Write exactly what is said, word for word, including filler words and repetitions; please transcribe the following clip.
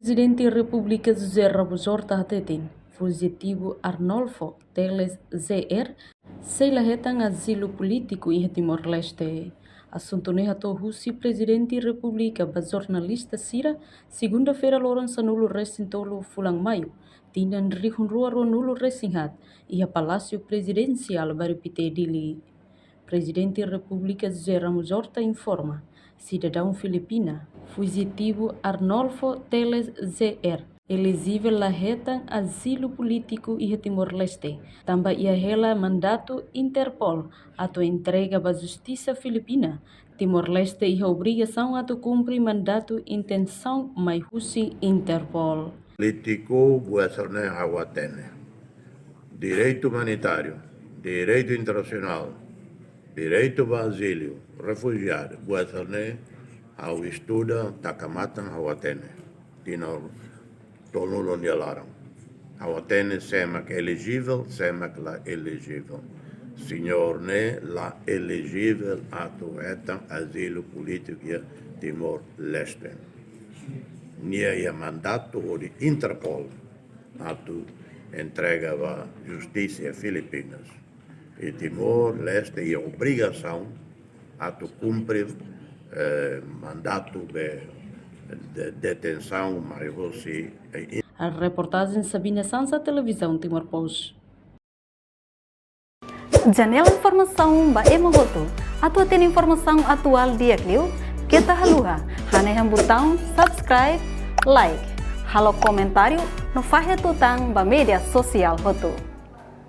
Prezidente Repúblika José Ramos Horta hateten, fujitivu Arnolfo Teles Jr. sei la hetan azilu polítiku iha Timor-Leste. Asuntu ne'e hato'o husi Prezidente Repúblika ba jornalista sira, segunda-feira loron sanulu-resin-tolu fulan Maiu, tinan rihun rua ruanulu-resin-haat, iha Palásiu Prezidensiál Bairru Pité, Dili. Prezidente Repúblika José Ramos Horta informa, sidadaun Filipina, fujitivu Arnolfo Teles Jr., elejivel la hetan azilu polítiku iha Timor-Leste, tanba iha hela mandatu Interpol atu entrega ba justisa Filipina. Timor-Leste iha obrigasaun atu kumpre mandatu intensaun mai husi Interpol. Polítiku buat sira-ne'e ha'u hatene. Direitu umanitáriu, direitu internasionál, direitu ba azilu, refujiadu, buat sira-ne'e ha'u estuda, taka matan ha'u hatene. Tinan tolunulu nia laran. Ha'u hatene sé mak elejivel, sé mak la elejivel. Señór ne'e la elejivel atu hetan azilu polítiku iha Timor-Leste. Nia iha mandatu hodi Interpol atu entrega ba justisa Filipinas. I Timor-Leste iha obrigasaun atu kumpre, eh, mandatu de, de detensaun mai husi, eh, Reportajen Sabina Sansa, Televizaun Timor Post. Janela informasaun ba ema hotu. Atu hatene informasaun atuál di'ak liu, keta haluha hanehan butaun subscribe, like, halo komentáriu no fahe tutan ba média sosiál hotu.